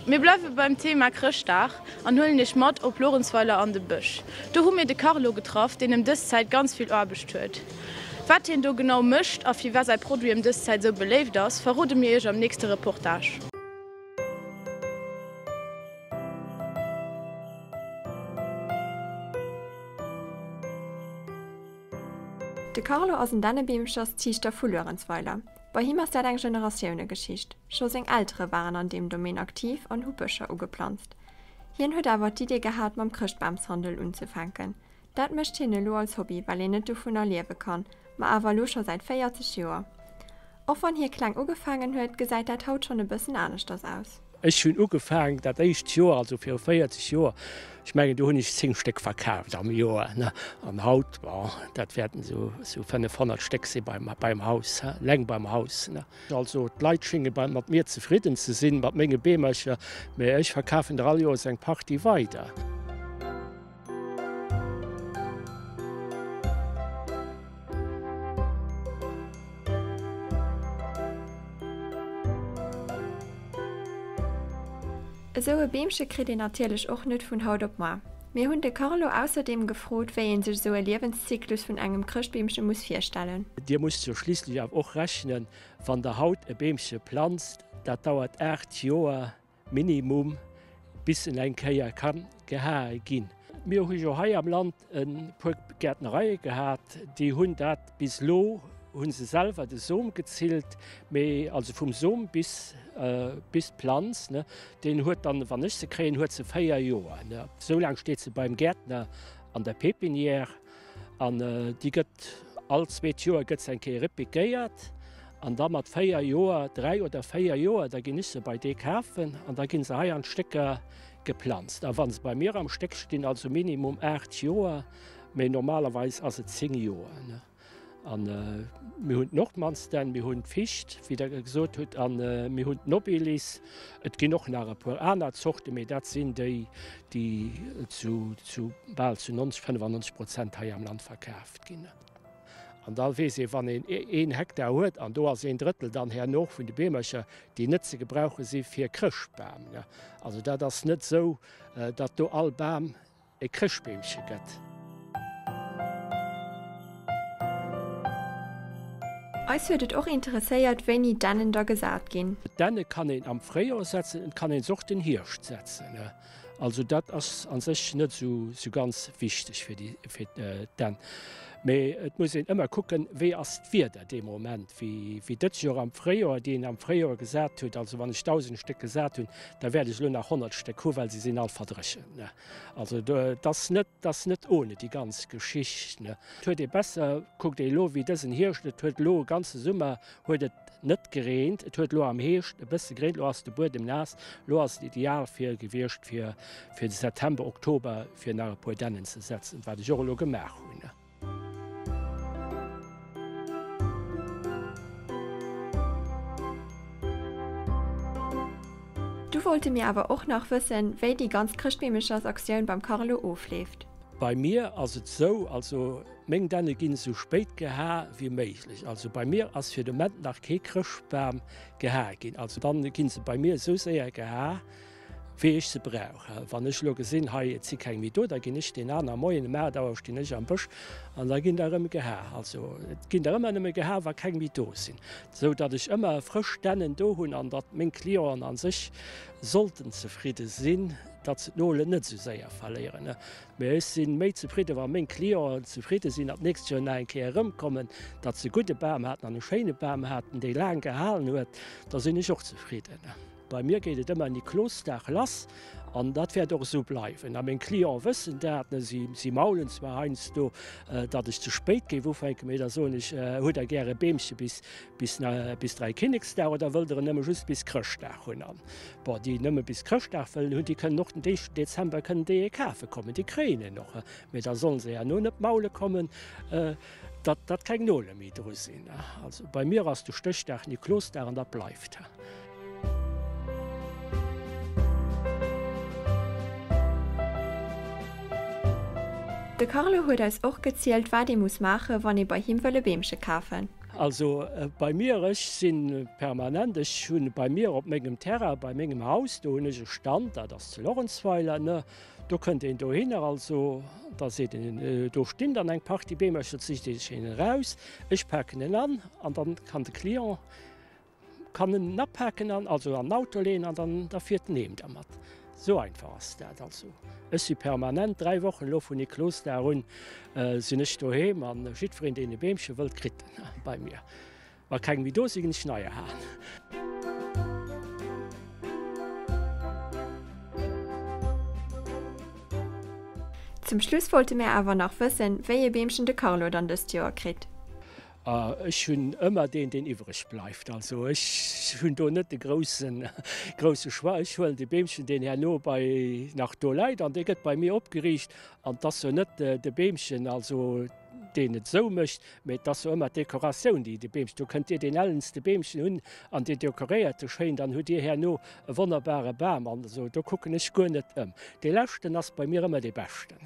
Mir bleiwe beim Thema Chrëschtdag an huelen iech mat op Luerenzweiler an de Bësch. Do hu mir de Carlo getraff, deen ëm dës Zäit ganz vill Aarbecht huet. Wat hien do genau mécht a firwat säi Produit ëm dës Zäit esou beléift ass, verrode mir iech am nächste Reportage. De Carlo ass en Dännebeemchersziichter vu Luerenzweiler. Bei him ass dat eng Generatiounegeschicht. Scho seng Eltere waren an deem Domaine aktiv an hu Bëscher ugeplanzt. Hien huet awer d'Idee gehat, mam Chrëschtbamshandel unzefänken. Dat mécht hien elo als Hobby, well een net dovunner liewe kann, ma awer elo scho säit 40 Joer. Och wann hie kleng ugefaangen huet, gesäit dat haut schonn e bëssen aneschters aus. Ech hunn ugefaangen dat éischt Joer, also viru 40 Joer, ech mengen do hunn ech 10 Stéck verkaaft am Joer, ne. An haut, bon, dat wäerten esou esou 500 Stéck si beim beim Haus, eleng beim Haus, ne. Also d'Leit schénge bei mat mir zefridden ze sinn, mat menge Beemercher, mä ech verkafen der all Joers eng Partie weider. Esou e Beemche kritt een natierlech och net vun haut op moar. Mir hunn de Carlo ausserdeem gefrot, wéi ee sech esou e Liewenszyklus vun engem Chrëschtbeemche muss virstellen. Dir musst jo schliisslech awer och rechnen, wann der haut e Beemche planzt, dat dauert 8 Joer, Minimum, bis en eng Kéier ka gehae ginn. Mir hu jo hei am Land e puer Gäertnereie gehat, déi hunn dat bis elo, hu se selwer de Som gezillt, mee also vum Som bis bis d'Planz, ne, deen huet dann, wann ech se kréien, huet se 4 Joer, ne. Esou laang steet se beim Gäertner an der Pépinière. An déi gëtt all zweet Joer gëtt se eng Kéier repiquéiert an da mat 4 Joer, 3 oder 4 Joer, da ginn ech se bei dee kafen an da ginn se hei an d'Stécker geplanzt. A wa se bei mir am Stéck stinn, also minimum 8 Joer, mee normalerweis ass et 10 Joer. An mir hunn d'Nordmannsdänn, mir hunn d'Ficht, wéi Der gesot hutt, a mir hunn d'Nobilis. Et ginn och nach e puer aner Zorte, mee dat sinn déi, déi zu, zu bal zu 90, 95 Prozent hei am Land verkaaft ginn. An da weess ee, wann een een Hektar huet an do ass een Drëttel dann herno vun de Beemercher, déi net ze gebrauche si fir Chrëschtbam. Also dat ass net esou, datt do all Bam e Chrëschtbeemche gëtt. Eis huet et och interesséiert, wéini d'Dännen da gesat ginn. D'Dänne kann een am Fréijoer setzen, et kann een se och den Hierscht setzen. Also dat ass a sech net esou ganz wichteg fir déi fir d'Dänn. Mee et muss een ëmmer kucken, wéi ass d'Wieder dee Moment, wéi wéi dëst Joer am Fréijoer, déi een am Fréijoer gesat huet. Also wann ech 1.000 Stéck gesat hunn, da wäert ech elo nach 100 Stéck hu well se sinn all verdréchent. Also et ass net, et ass net ohne déi ganz Geschicht. Et huet ee besser, kuckt ee elo wéi dësen Hierscht, et huet elo e ganze Summer huet et net gereent, et huet elo am Heescht e bësse gereent, elo ass de Buedem naass, elo ass et ideal fir gewiescht fir fir de September, Oktober fir nach e puer Dännen ze setzen, wat ech och elo gemaach hunn. Du wollte mir awer och nach wëssen, wéi déi ganz Chrëschtbeemechersaktioun beim Carlo ofleeft. Bei mir ass et sou, also meng Dänne ginn esou spéit geha wéi méiglech. Also bei mir ass fir de Moment nach kee Chrëschtbam geha ginn. Also dann ginn se bei mir esou séier geha, wéi ech se brauch. Wann ech elo gesinn, hei, et si keng méi do, da ginn ech deen aner Moien um 8 Auer stinn ech am Bësch an da ginn der erëm geha. Also et ginn der ëmmer nëmme geha, wa keng méi do sinn, esou datt ech ëmmer frësch Dännen do hunn an datt meng Clienten a sech sollten zefridde sinn, datt se d'Nolen net esou séier verléieren. Mee ech si méi zefridde wa meng Clienten zefridde sinn an d'nächst Joer nach eng Kéier erëmkommen, datt se e gudde Bam haten an e schéine Bam haten, dee laang gehalen huet, da sinn ech och zefridden. Bei mir geet et ëmmer Niklosdag lass an dat wäert och esou bleiwen. A meng Clienten wëssen dat. Si maulen zwar heiansdo, datt ech ze spéit géif ufänken, mee da soen ech, Hutt der gär e Beemche bis bis Dräikinneksdag oder wëllt der en nëmme just bis Chrëschtdag hunn? An bon, déi nëmme bis Chrëschtdag wëllen hunn, déi kënnen och den éischten Dezember kënnen déi e kafe kommen, déi kréien en och. Mee da sollen se herno net maule kommen, datt datt keng Nole méi dru sinn. Also bei mir ass de Stéchdag Niklosdag an dat bleift. De Carlo huet eis och gezielt wat ee muss maache wann ee bei him wëll e Beemche kafen. Also bei mir, ech si permanent, ech hunn bei mir op mengem Terrain, bei mengem Haus, do hunn ech e Stand, dat ass zu Lorentzweiler, ne, do kënnt een dohinner, also da seet een, do stinn dann eng Partie Beemercher, da sicht ee sech een eraus, ech paken en an an dann kann de Client Kann en apaken an also an den Auto leeën an dann da fiert en heem dermat. Esou einfach ass dat. Also ech si permanent 3 Wochen elo vun Niklosdag un sinn ech doheem an jiddwereen deen e Beemche wëllt kritt en bei mir. Wa keng méi do sinn ginn ech neier haen. Zum Schluss wollte mär awer nach wëssen, wéi ee Beemchen de Carlo dann dëst Joer kritt. Ech hunn ëmmer deen, deen iwwreg bleift. Also ech hunn do net de groussen, grousse Choix. Ech huelen de Beemchen, deen herno bei nach do läit an dee gëtt bei mir opgeriicht. An 't ass jo net de Beemchen, also deen et esou mécht, mee 't ass jo ëmmer d'Dekoratioun, déi de Beemchen, do kënnt Dir deen ellenste Beemchen hunn an Dir dekoréiert e schéin, dann hutt Dir herno e wonnerbare Bam. An esou, do kucken ech guer net ëm. Dee leschten ass bei mir ëmmer dee beschten.